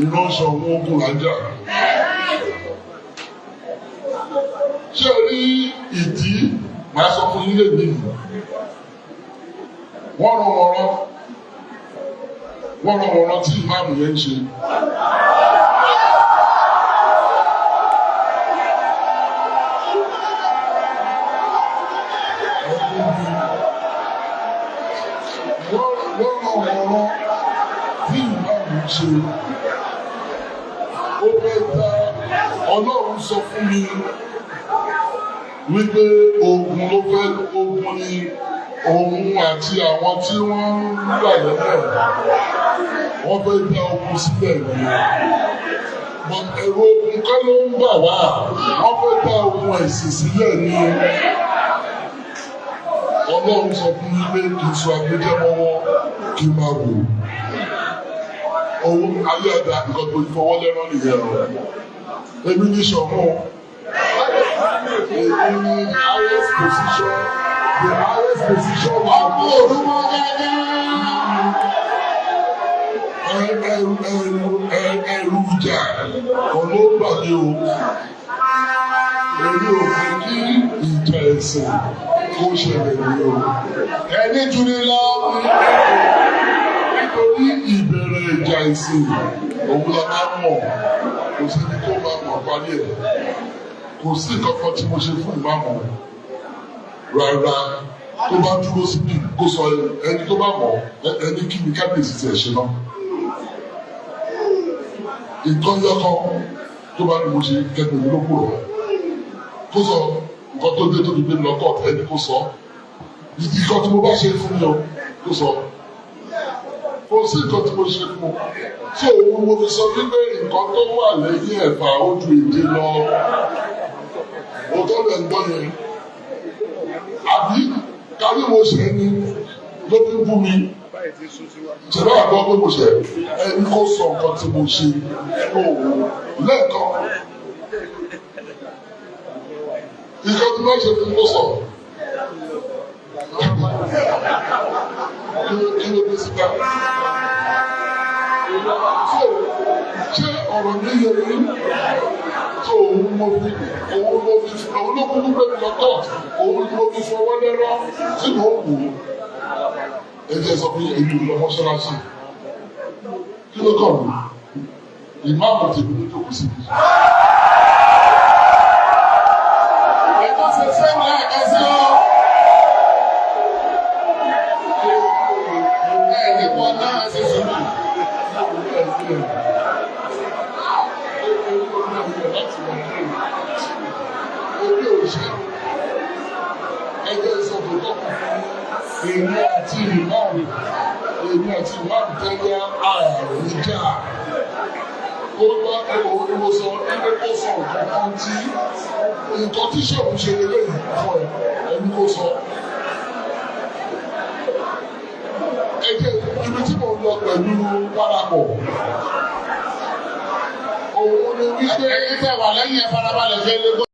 Ìránṣọ wọn ogun là ń jà. Ṣé o rí ìdí màá sọ fún yín lè ní ìlú? Wọ́n rán wọn rán. Wọ́n rán wọn rán tí ìmáàmù yẹn ń ṣe. Wọ́n rán wọn rán tí ìmáàmù ń ṣe. Ó fẹ́ dá Ọlọ́run sọ fún mi wípé ogun ló fẹ́, ogun ni òun àti àwọn tí wọ́n ń gbà lẹ́yìn ẹ̀. Wọ́n fẹ́ dá ogun sílẹ̀ ni. But ẹ̀rù ogun kọ́ ló ń bà wá. Wọ́n fẹ́ dá ogun ẹ̀sìn sílẹ̀ ni. Ọlọ́run sọ fún mi pé kí n sọ agbẹjẹ́mọ́wọ́ kí n máa wò. Òun ayé ẹ̀dá nǹkan tó fọwọ́ lẹ́rán nìyẹn o. Èmi ní Ṣọ̀ún. Èmi ní highest position, the highest position. Ọmọ òrùmọ gẹ́gẹ́. Ẹrù ẹrù ẹrù ìjà kan ló bà mí o. Èmi ò fẹ́ kí ìjà ẹ̀sìn kó ṣẹlẹ̀ ní o. Ẹni jù ni lọ. Nítorí ìbẹ̀rẹ̀ ìjà ẹ̀sìn òun la máa mọ̀, kò sẹ́ni tó máa mọ̀ parí ẹ̀. Kò sí nǹkan kan tí mo ṣe fún ìmáàmù rárá. Tó bá dúró síbi kó sọ ẹni tó bá mọ̀ ẹni kí ni kábíyèsí tiẹ̀ ṣe náà. Nǹkan yọkan tó bá ní mo ṣe kẹ́kọ̀ọ́ mi ló kúrò. Kó sọ nǹkan tó dé tó fi gbé mi lọ kọ́ọ̀tù, ẹni kó sọ. Ìdí kan tí mo bá ṣe fún mi o, kó sọ. Kò sí nǹkan tí mo ṣe fún un. Tí òun mo fi sọ wípé nǹkan tó wà lẹ́yìn ẹ̀fà ó ju èdè lọ. Òótọ́ lẹ̀ ń gbọ́ yẹn. Àbí kárí mo ṣe ni ló fi ń bú mi. Ṣẹ̀dá àgbọ̀ pé mo ṣẹ̀, ẹni kó sọ nǹkan tí mo ṣe fún òun lẹ́ẹ̀kan. Nǹkan tí wọ́n ṣe fún kó sọ. Kí ló dé síta? So, ṣé ọ̀rọ̀ mi yẹ mí? So òun mo fi òun mo fi òun ló kúkú gbé mi lọ court, òun mo fi fọwọ́ lẹ́rọ́ tí mò ń wò ó. Ẹ jẹ́ sọ pé èmi ò lọ mọ́ṣáláṣí. Kí ló kàn mí? Ìmáàmù tèmi ló jókòó síbi. Ẹ̀kọ́ ṣe sẹ́wọ̀n lẹ́ẹ̀kan sí ọ. Ẹ ní wọn náà ṣe sùúrù. Èmi àti ìmáàmù, èmi àti ìmáàmù tẹ́lẹ̀ ààrùn jà. Ó bá òun ni mo sọ ẹni kó sọ nǹkan kan tí nǹkan tí ṣòun ṣe lélẹ́yìn fún ẹ, ẹni kó sọ. Ẹ jẹ́ ibi tí mo lọ pẹ̀lú parapọ̀. Òun ni wípé Ẹ̀yin tẹ́ wà lẹ́yìn ẹ farabalẹ̀ fẹ́ lé gbọ́.